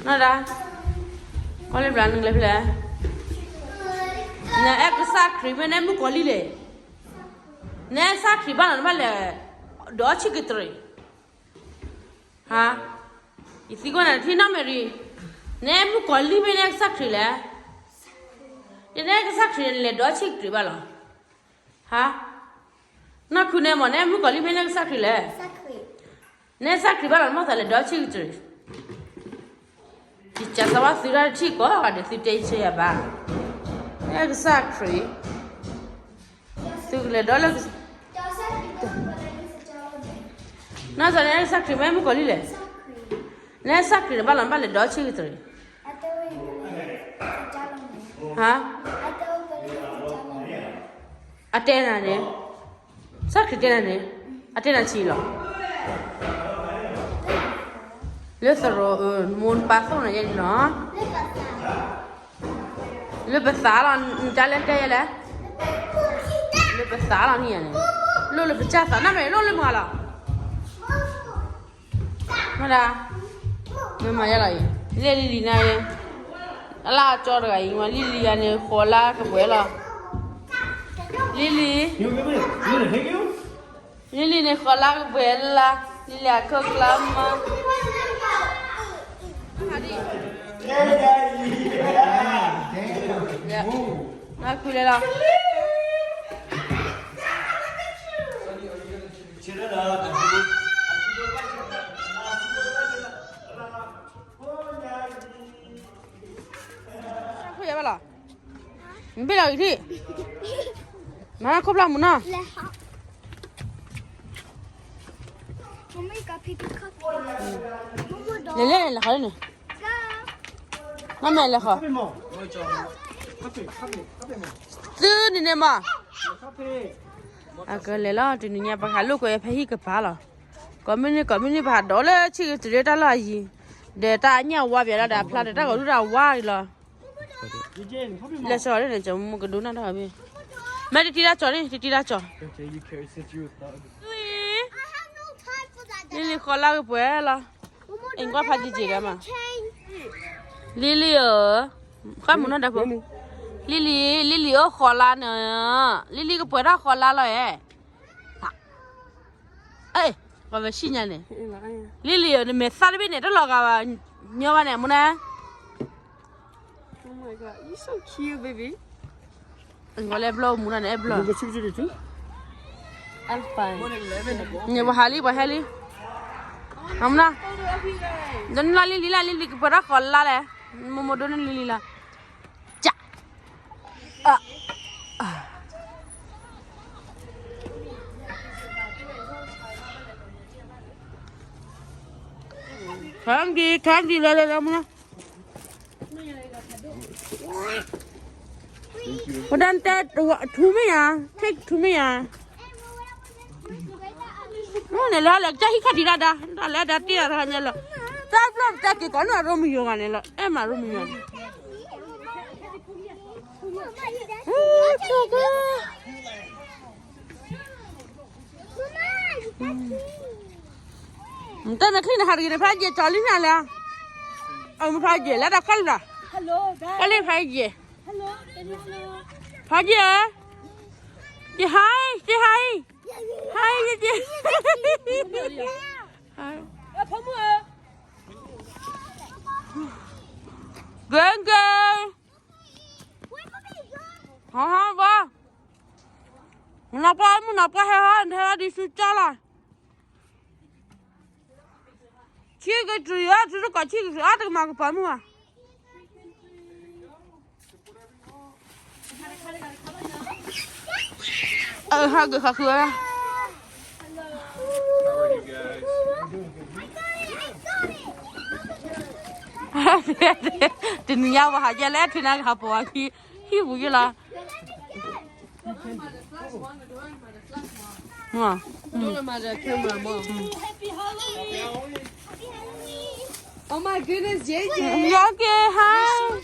နီၢ်ဒၣ်, ကွၢ်လၢဘျါနကလဲၤဖဲလဲၣ်, နအဲၣ်ကစၢ်ခရံာ်မ့ၢ်နအဲၣ်မုၣ်ကီၤလံၢ်လဲၣ်, နအဲၣ်ကစၢ်ခရံာ်ဘၣ်လီၤ နဘၣ်လဲၤ ဒီးဆံးကတြ့ၣ်, ဟါ, ယသံကွၢ်နၤတထံၣ်နီၢ်မဲာ်ရံ, နအဲၣ်မုၣ်ကီၤလံၢ်မ့ၢ်နအဲၣ်ကစၢ်ခရံာ်လဲၣ်, ယနအဲၣ်ကစၢ်ခရံာ်န့ၣ် လဲၤဒီးဆံးကတြ့ၣ်ဘၣ်လီၤ, ဟါ, နီၢ်ခူန့ၣ်မ့ၢ် နအဲၣ်မုၣ်ကီၤလံၢ်မ့ၢ်နအဲၣ်ကစၢ်ခရံာ်လဲၣ်, နအဲၣ်ကစၢ်ခရံာ်ဘၣ်လီၤ နမ့ၢ်သးလဲၤဒီးဆံးကတြ့ၣ် ယကသးဘၣ်သုတၢ်တထံၣ်ကိးဂၤဒဲး သုတဲယဆၢယၤဘၣ်, နအဲၣ်ကစၢ်ခရံာ်, သုကလဲၤဒီးလၢ, နီၢ်သးန့ၣ် နအဲၣ်ကစၢ်ခရံာ်မ့ၢ်မုၣ်ကီၤလံၢ်လဲၣ်, နအဲၣ်ကစၢ်ခရံာ်န့ၣ်ဘၣ်လီၤ နဘၣ်လဲၤဒီးဆံးကတြ့ၣ်, ဟါ, အတဲနၤန့ၣ်, ကစၢ်ခရံာ်တဲနၤန့ၣ်, အတဲနၤဆံးလီၤ, လၢသရိာ်, မိၢ်နပၢ်သိၣ်နၤယဲန့ၣ်လီၤ, လၢပသးလီၤ နတၢ်လဲၤတဲယဲလဲၣ်, လၢပသးလီၤန့ၣ်ယဲန့ၣ်, လိၣ်လၢပစၢ်သး နီၢ်မဲာ် လိၣ်လၢမုၢ်ဂၤလီၤ, မ့ၢ်ဒၣ်, မ့ၢ်မၤယဲလီၤအံၤ, လၢလံလံၤနၤ, အလၢအကၠီတဂၤအံၤ မ့ၢ်လံလံၤယၤန့ၣ် ဃိးလါကပှဲၤလီၤ, လံလံၤ လံလံၤန့ၣ် ဃိးလါကပှဲၤလၢ်, လံလံၤအခိၣ်ကျါမး, နၢ်ခူလဲၤလီၤ, နခိၣ်ယၤဘၣ်လီၤ, နဘ့ၣ်လီၤဂ့ၤထံၣ်, မၤခိၣ်ဖျီမူနီၤ, လဲၤလဲၤလဲၤဃီန့ၣ်, မ့ၢ်လဲၤဃီ, သုန့ၣ်န့ၣ်မး, အကလဲၤလီၤ တနံၤညါပှၤဟးလိာ်ကွဲဖဲဟံၣ်ကပၤလီၤ, ကိးမုၢ်နံၤ ကိးမုၢ်နံၤ ပှၤဟးဒီးလၢဆံးကတြ့ၣ်တၢ်လီၢ်အယံၤ, ဒီးတၢ်အညၣ်ဝါပှဲၤလီၤ ဒီးအဖျါဒီးတၢ်ဂီၤဒူၣ်တၢ်ဝါအံၤလီၤ, လဲၤစီၤန့ၣ် ကမူကဒိနၢ်တၢ်ဘ့ၣ်, မ့ၢ်တတံၢ်တၢ်ကၠီၤန့ၣ် တတံၢ်တၢ်ကၠီၤ, လံလံၤဃီလါကပှဲၤလီၤ, အ့ၣ်ကွၢ်ဖးယံၤယံၤဒီးမး, လံလံၤဧၢ, ဃၣ်မူနီၢ်ဒီးဖိ, လံလံၤ လံလံၤအိၣ်ဃီလါန့ၣ်, လံလံၤကပှဲၤထီၣ်ဃီလါလီၤဧဲ အဲ, ပှၤဝဲဆံၣ်ညါန့ၣ်, လံလံၤဧၢ နမဲာ်သၣ်တဘ့ၣ်န့ၣ် တလီၤဂာ်ဘၣ်, ညီဘၣ်န့ၣ် အမူနၤ, ဝဲလဲၤဘျီမူနၤန့ၣ် အဲဘျီ, န့ၣ်ပှၤဟးလံ ပှၤဟဲလံ, အမူနၤ, ဒ်န့ၣ်လီၤ လံလံၤလၢ လံလံၤကပှဲၤထီၣ်ဃီလါလဲၣ်, မိၢ်မိၢ်ဒိၣ်န့ၣ်လံလံၤလီၤ, ကၢ် ထီၣ်ဒံး ထီၣ်ဒံးလၢလၢလၢမူနၤ, ဝဲဒၣ်တဲ ထူမ့ၢ်ယၤ ထူမ့ၢ်ယၤ, န့ၣ်လၢလၢကစၢ်ဟံၣ်ခါဒံးဒၣ်ဒၣ် တၢ်လၢဒၣ်တ့ၢ်အါထီၣ်ညါလီၤ, တၢ်ဘျီတၢ်က့ၤကိးန့ၣ်အရိမံယိၤဂၤန့ၣ်လီၤ အဲၣ်မးရိမံယိၤန့ၣ် တဲနချံၣ်န့ၣ် ဟးတဂ့ၤန့ၣ် ဖးယဲၢ်ကၠီၤလံနၤလၢ, အမ့ၢ်ဖးယဲၢ်လၢတၢ်ခီလံဒီး, ကလံၣ်ဖးယဲၢ်, ဖးယဲၢ်ဧၢ, ယဟါအံၤ ယဟါအံၤ, ဟါအံၤ ယဟါအံၤ, ဂ့ၤဂ့ၤ, ဟါဟါဘၣ်, နပှၢ်မုၢ်နပှၢ်ဟဲဟါ နဟဲဟါဒ်ဆူကၢ်လီၤ ဆံၣ်ကတြံၤဧၢ သုတကိးဆံၣ်ကတြံၤအါ တကမၤကပၤမုၢ်ဘၣ်, အဟးဂ့ၤဃးဃုဝဲဒၣ်, တနံၤညါပှၤဟးယဲလဲၣ် ထွံၣ်နါကဟးပိာ်အခံ ဟံၣ်ပူၤယဲလီၤ. Oh my goodness, J J. Okay, hi.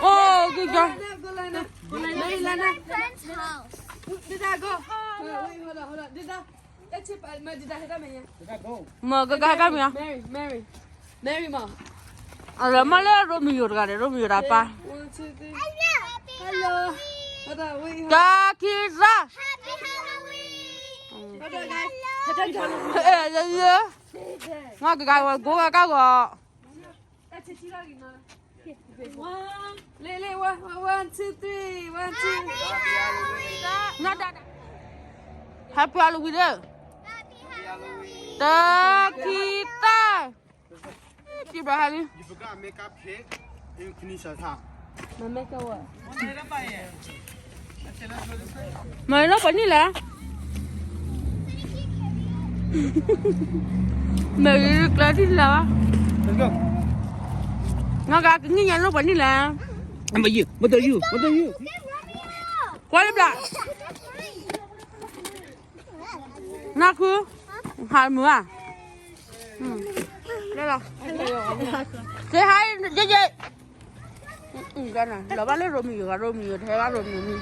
Oh, good girl. Go, Lana. Go, Lana. Go, Lana. Did I go? Wait, hold on, hold on. Did I, that's it, uh, my, did I hit that man? မ့ၢ်ကကဟဲကါမ့ၢ်ဧါ. Mary, Mary, Mary မ့ၢ်. အလၢမ့ၢ်လၢရိမံယိၤတဂၤန့ၣ် ရိမံယိၤတဂၤပၢ်. One, two, three. Hello. Hold on, wait, hold on. တၢ်ခံသၢ. Happy Halloween. Hold on, guys. ငါကကါဂီၤ ကိးဂၤကါဂီၤ. One, လေး, လေး, one, one, one, two, three, one, two. Happy Halloween. နဒၣ်, Happy Halloween ဒီး. Happy Halloween. တၢ်ခံသၢ. စံးဘျုးဟါလံ. You forgot makeup kit in Kinesia. မၤမ့ၢ်ကဝီၤ. မၤနီၢ်ပှၤနံၣ်လဲၣ်. မ့ၢ်ကျၢၤထံၣ်လၢၤဘၣ်. နီၢ်ကါကနံၣ်ညါနီၢ်ပှၤနံၣ်လဲၣ်. မ့ၢ်ယုၢ်, မ့ၢ်တယုၢ်, မ့ၢ်တယုၢ်. ကွၢ်လၢဘျး. နၢ်ခု, ဟးမုာ်ဧါ. လၢလီၤ. Say hi, ယဲယဲ. လီၤဘၣ်လၢရိမံယိၤဂၤ, ရိမံယိၤတဟဲဘၣ်ရိမံယိၤမံ.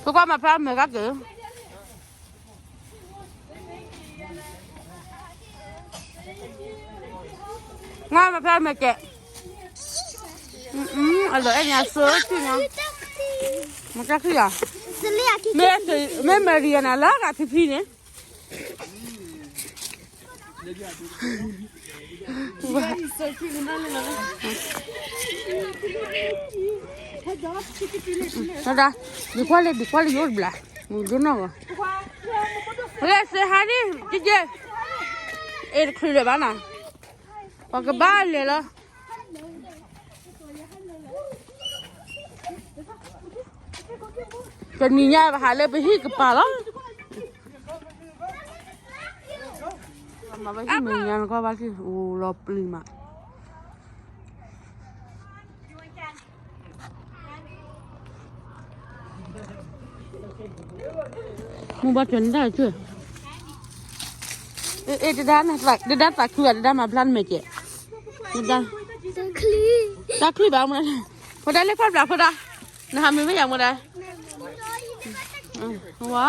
ဖိခွါမၤဖျါမဲာ်ကက့ၤ. ငါမၤဖျါမဲာ်က့ၤ. အလီၤအဲၣ်ညါစိၤတုၤညါ. မတၢ်ခုၣ်ယၤ. မ့ၢ်, မ့ၢ်မဲာ်ရံယၤန့ၣ်လၢဂၤဖံဖံန့ၣ်. ဒ်ကွၢ်လၢ, ဒ်ကွၢ်လၢယအိၣ်တဘျး, မုၢ်ဒိၣ်နီၢ်ဂီၤ. လၢစ့ဟါဒ်, ကက့, အဲၣ်တချုးလၢၤဘၣ်နၤ, ပှၤကဘၣ်လဲၤလီၤ. တနံၤညါပဟးလၢပဟံၣ်ကပၤလီၤ. မ့ၢ်ဘၣ်ဟံၣ်မဲာ်ညါနကီၢ်ဘၣ်က့ၤ အိၣ်လီၤပျံၤမး. မ့ၢ်ဘၣ်ကၠီၤနတၢ်ကၠီၤ, အ့ၣ်, တဒါသးခုဘၣ်, တဒါမၤဖျါနမဲာ်ကဲး, တဒါ, တၢ်ချံဘၣ်မ့ၢ်, ဖိဒါလၢကွၢ်ဘျးဖိဒါ, နဟးမ့ၢ်မ့ၢ်ယၤမ့ၢ်ဒါ, ဝါ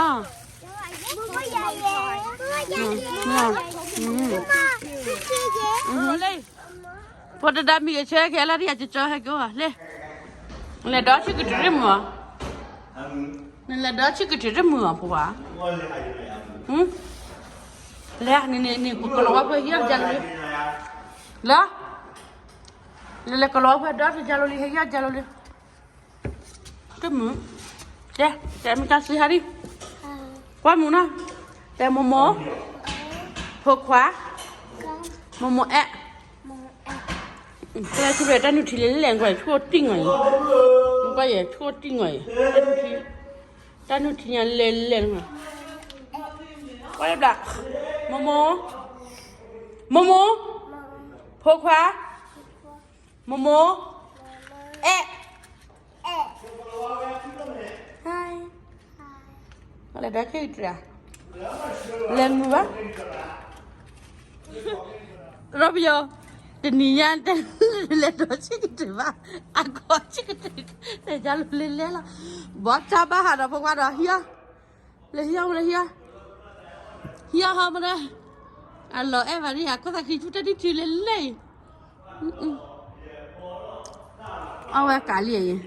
ဖိတဒါမံၤကဆၢကဲလၢတယၤကၠီဟဲက့ၤအိၣ်လၢ, လဲၤဒီးဆံကတၢၢ်တမုာ်အီၤဖိဘၣ်, နလဲၤဒီးဆံကတၢၢ်တမုာ်အီၤဖိဘၣ်, လဲၤန့ၣ်န့ၣ်န့ၣ် ပကလီၤဝဲဖဲဟံၣ်အီၤကလီၤလံ, လၢ, လဲၤလဲၤကလီၤဝဲဖဲဒီးတကလီၤလံ ဟဲဟံၣ်အီၤကလီၤလံ. တမုာ်, တဲ, တဲမ့ၢ်ကစံးဟါဒံ, ကွၢ်မုာ်နီၤ, တဲမိၢ်မိၢ်, ဖိခွါ, မိၢ်မိၢ်အဲၣ်, တဲဆူရဲၣ်တၢ်နုၢ်ထံလဲၤလဲၣ် ကွၢ်ဆိၣ်တံၢ်ငီၤအံၤ, ကွၢ်ယဲဆိၣ်တံၢ်ငီၤအံၤ, တၢ်နုၢ်ထံညါလဲၤလဲၣ်, ကွၢ်လၢဘျး, မိၢ်မိၢ်, မိၢ်မိၢ်, ဖိခွါ မိၢ်မိၢ်, အဲၣ်, ဟါ, လဲၤဒီးဆံကတၢၢ်, လဲၤမုာ်ဘၣ်, ရီပယီၤ, တနံၤညါတလဲၤဒီးဆံကတၢၢ်ဘၣ်, အကီဆံကတၢၢ်, လဲၤကလီၤလဲၤလဲၣ်လီၤ, ဘီတၢ်ဘၣ်ဟးဒီးဖိခွါဒီးဟံၣ်အီၤ လဲၤဟံၣ်အီၤမ့ၢ်ဒီးဟံၣ်အီၤ, ဟံၣ်အီၤဟီမ့ၢ်ဒီး, အလီၤအဲၣ်ဘၣ်ဒ်ယၤ ခိၣ်သးခံဆူတၢ်နုၢ်ထံလဲၤလဲၣ်အံၤ, အဝဲကးလံအံၤ,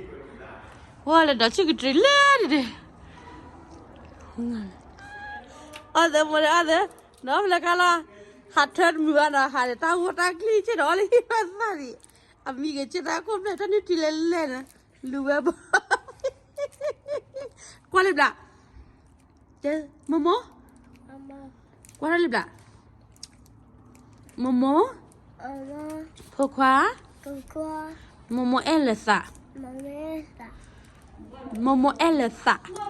ဝဲလဲၤဒီးဆံကတၢၢ်လဲၤဒ်ဒ့ၣ်, အီၣ်သၢမိၢ်ဒီးအီၣ်သၢ, ဒီးဖဲလဲၣ်ခါလီၤ, ဟးထၢတမုာ်ဘၣ်ဒီး ဟးဒီးတၢ်ဂိၢ်တၢ်ကျံဆ့ၣ်ဒီးအီၤလၢဟံၣ်ဝဲသၣ်ဒံး, အမံၤကဆ့ၣ်တၢ်ခိၣ်ဖျဲၣ်တၢ်နုၢ်ထံလဲၤလဲၣ်န့ၣ်, လူၤဝဲဘၣ် ကွၢ်လံဘျး, တဲ, မိၢ်မိၢ်, ကွၢ်ထီၣ်လံဘျး, မိၢ်မိၢ်, ဖိခွါ, မိၢ်မိၢ်အဲၣ်လၢသး, မိၢ်မိၢ်အဲၣ်လၢသး,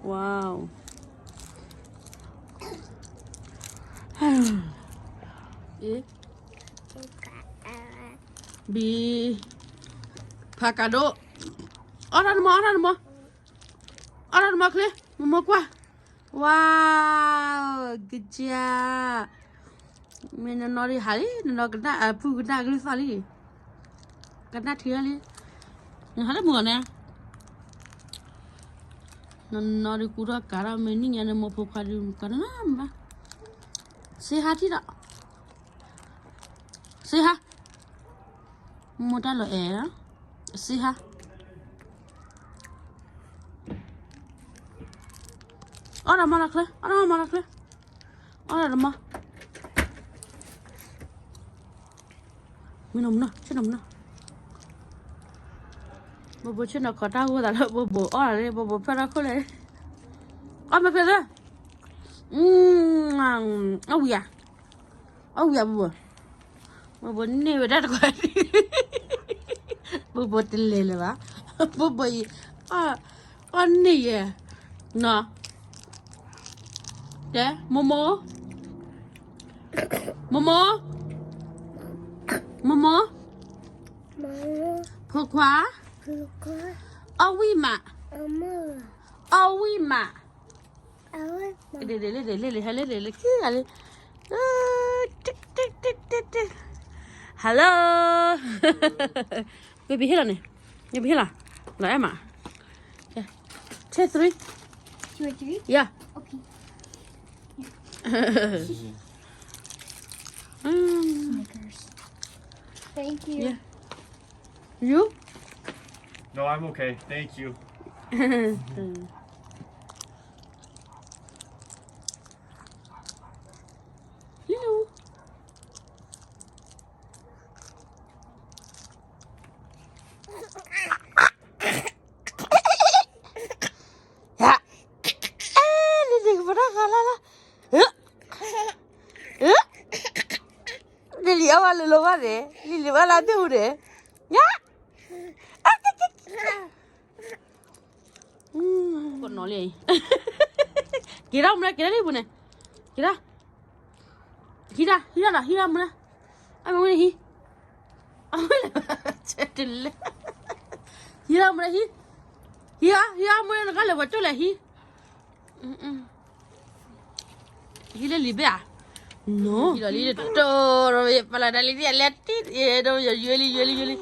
wow, အ့, ဘံ, ဖးကးဒိၣ်, အီၣ်တၢ်နမီၤ အီၣ်တၢ်နမီၤ, အီၣ်တၢ်နမီၤချ့, မမိၢ်ကွၢ်, ဝါ, ကစၢ်, မ့ၢ်နနီၢ်ဒုးဟးလံ နနီၢ်ကနၣ်အဖုကနၣ်ကလုၢ်သီလံ, ကနၣ်ထံလံ, နဟးလၢမုၢ်ဂီၤန့ၣ်, နနီၢ်ဒုးကူထီၣ်ကးထီၣ် မ့ၢ်နံၣ်ညါန့ၣ် မိၢ်ဖိခွါဒုးကနၣ်မး, စ့ဟါထံၣ်ဒီး စ့ဟါ, မိၢ်တၢ်လီၤအဲၣ်, စ့ဟါ, အီၣ်တၢ်မီၢ်လီၤချ့, အီၣ်တၢ်မီၢ်လီၤချ့, အီၣ်တၢ်တမီၢ်, မ့ၢ်နီၢ်မနီၢ် ဆ့ၣ်နီၤမနီၢ်, ဘိဘိဆ့ၣ်နီၤခီတၢ်ဂိၢ်သးလၢဘိဘိအီၣ်လီၤလၢ ဘိဘိဖျၢၣ်ထီၣ်ခိၣ်လဲၣ်, အီၣ်မ့ၢ်ဖဲလၢ အီၣ်ဝံၤဧါ, အီၣ်ဝံၤဧါဘိဘိ, ဘိဘိန့ၢ်ဝဲဒၣ်တခွါ, ဘိဘိတလဲၤလၢၤဘၣ်, ဘိဘိအံၤ, အီၣ်န့ၢ်ယဲ, နီၤ, တဲ, မိၢ်မိၢ်, မိၢ်မိၢ်, မိၢ်မိၢ်, ဖိခွါ, အီၣ်ဝံၣ်မး, အီၣ်ဝံၣ်မး, လ့လ့လ့လ့လ့လ့ဟဲလ့လ့လ့ခံဂၤလံ, တ့တ့တ့တ့တ့, Hello, baby ဟ့ၣ်လီၤန့ၣ်, baby ဟ့ၣ်လီၤ, လီၤအဲၣ်မး, two three, yeah, Snickers, thank you, you, no, I'm okay, thank you. လံလံကပၤတၢ်ဃါလၢ်လၢ်, လံလံအီၣ်ဘၣ်လၢလီၤဘၣ်န့ၣ်, လံလံဘၣ်လၢဘ့ၣ်အူန့ၣ်, ကနီၤလံ, က့ၤထီၣ်မလဲၣ် က့ၤထီၣ်လံပူၤန့ၣ်, က့ၤထီၣ်, ဟံးတၢ် ဟံးတၢ်ဒီး ဟံးတၢ်မလဲၣ်, အမ့ၢ်ဝဲန့ၣ်ဟံး, အမ့ၢ်လၢ, တလဲၣ်, ဟံးတၢ်မလဲၣ်ဟံး, ဟံးဧါ ဟံးဧါ မ့ၢ်နကလဲၤပှၤကၠိၣ်လဲၣ်ဟံး ဟံးလၢလံာ်ဘ့ၣ်ဧါ, ဟံးလီၤလံတတီၤဒီး ပလၢတၢ်လံဒ်အလဲၤတံၢ်ဒီး ယွဲလံ ယွဲလံ ယွဲလံ,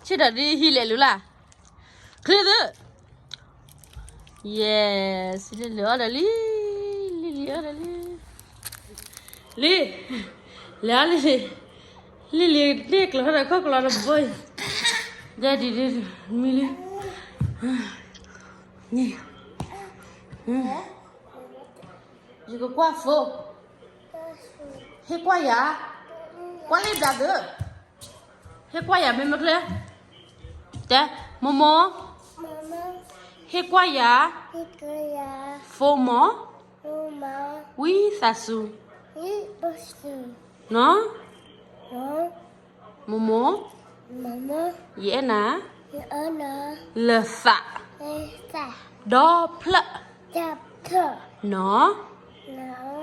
ဆ့ဒီးဒ်ဟံးလဲၤလူၤလၢ်, ချ့သၢ, yes, လံလံအီၣ်ဒီးလံ, လံလံအီၣ်ဒီးလံ, လံ, လဲၤအီၣ်လံလံ, လံလံန့ၢ်ကျိးထီၣ်ဒီးခိၣ်ကျိးတဘိအံၤ, ယဲဒ်ဒ်မံလံ, န့ၣ် ယကကွၢ် phone, ဟ့ၣ်ကွၢ်ယၤ, ကွၢ်လံဘျးသၢ, ဟ့ၣ်ကွၢ်ယၤမ့ၢ်မ့ၢ်ချ့, တဲ, မိၢ်မိၢ်, ဟ့ၣ်ကွၢ်ယၤ, phone မ့ၢ်, ဝံသးစူၤ, နီၤ, မိၢ်မိၢ်, ယအဲၣ်နၤ, လၢသး, ဒီဖျၢၣ်, နီၤ,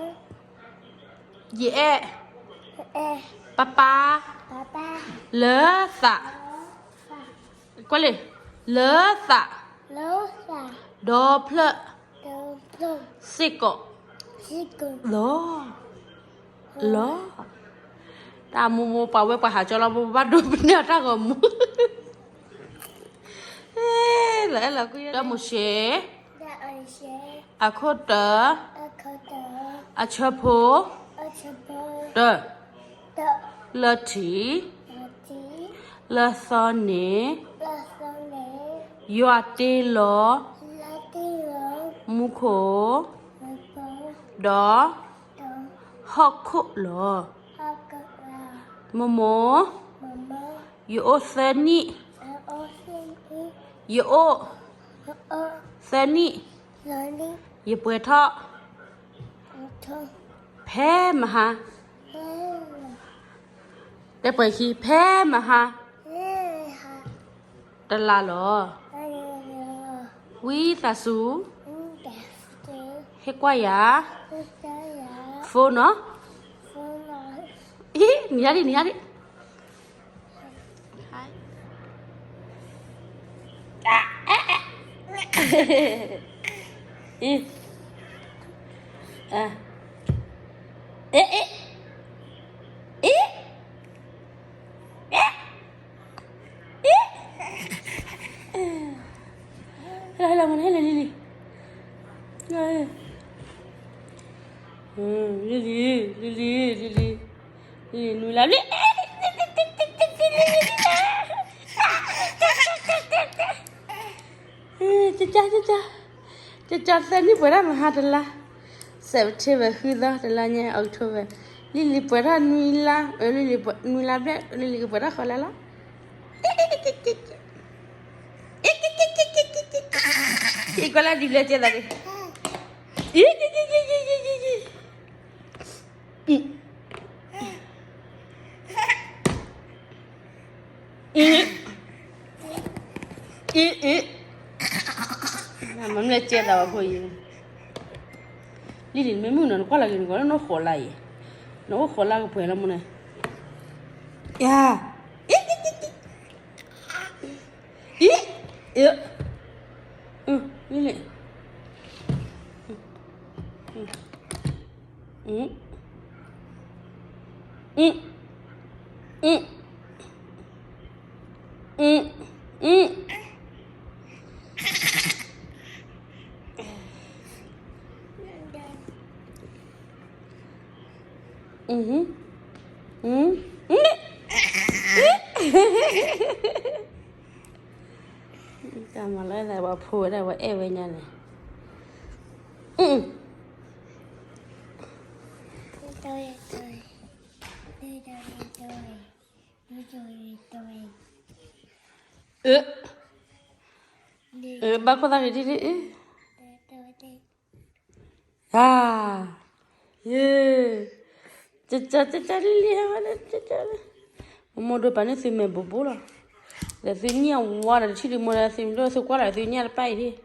ယအဲၣ်, ပၢ်ပၢ်, လၢသး, ကွၢ်လံ, လၢသး, ဒီဖျၢၣ်, စ့ၢ်ကီး, လီၤ, လီၤ, တၢ်မိၢ်မိၢ်ပှၤဝဲပှၤဟးကၠီလီၤ မိၢ်မိၢ်ဘၣ်ဒိပန့ၢ်အတၢ်ဂီၤမူ လၢအဲၣ်လီၤကွံာ် ဒီးမိၤၡ့ အခိၣ်တၢ, အဆၢဖိ, တၢ, လၢထံ, လၢသီန့ၣ်, ယွၤတ့လီၤ, မူခိၣ်, ဒီး, ဟီၣ်ခိၣ်လီၤ. မိၢ်မိၢ်, ယအိၣ်သၢနံၣ်, ယအိၣ်, သၢနံၣ်, ယပှဲၤထီၣ်, ဖဲမဟါ, တဲပှဲၤခံ, ဖဲမဟါ, တလါလီၤ. ဝံသးစူၤ, ဟ့ၣ်ကွၢ်ယၤ, phone နီၤ, အံၤ နံၤယါဒံး နံၤယါဒံး. အ့, အ့, အ့, အ့, အ့, ဟဲလီၤ ဟဲလီၤ မနုၤ ဟဲလီၤ လံၤလံၤ, လံၤလံၤ, လံၤလံၤ, လံၤလံၤ, လံၤလံၤ နွံလါ, လံၤလံၤ, ကက, ကက, သၢနံၣ်ပှဲၤထီၣ်မဟါတလါ, September ဃုသီ တလါညါ October, လံၤလံၤပှဲၤထီၣ်နွံလါ, လံၤလံၤ နွံလါဘျဲၣ်, လံၤလံၤကပှဲၤထီၣ်ဃီလါလီၤ, ကွၢ်လၢဒ်လဲၣ်ကဲသးန့ၣ်, အ့, အ့, အ့, မ့ၢ်ကဲသးဝဲဖိအံၤ, လံၤလံၤ မ့ၢ်မုၣ်နီၤ နကွၢ်လၢက့ၤ နကွၢ်လၢနအိၣ်ဃိးလါအံၤ, နအိၣ်ဃိးလါကပှဲၤလီၤမ့ၢ်န့ၣ်, ယၤ, အ့, အ့, လံၤလံၤ, တၢ်မၤလၢပှၤဖိဝဲဒၣ် ပှၤအဲၣ်ဝဲညါန့ၣ်, အ, ဘၣ်ခိၣ်သးဂ့ၤဒ်န့ၣ်, အ, ယ, ကက, ကက, လံၤလံၤ, မိၢ်ဒိၣ်ပာ်န့ၢ်သုမဲာ်ဘိးဘိလီၤ, ဒီးသုညၣ်ဝါဒီး တထံၣ်ဒုးမိၢ်ဒီး သုမ့ၢ်ဒိၣ်သုကွၢ်လီၤ သုညၣ်တပၢ်အံၤ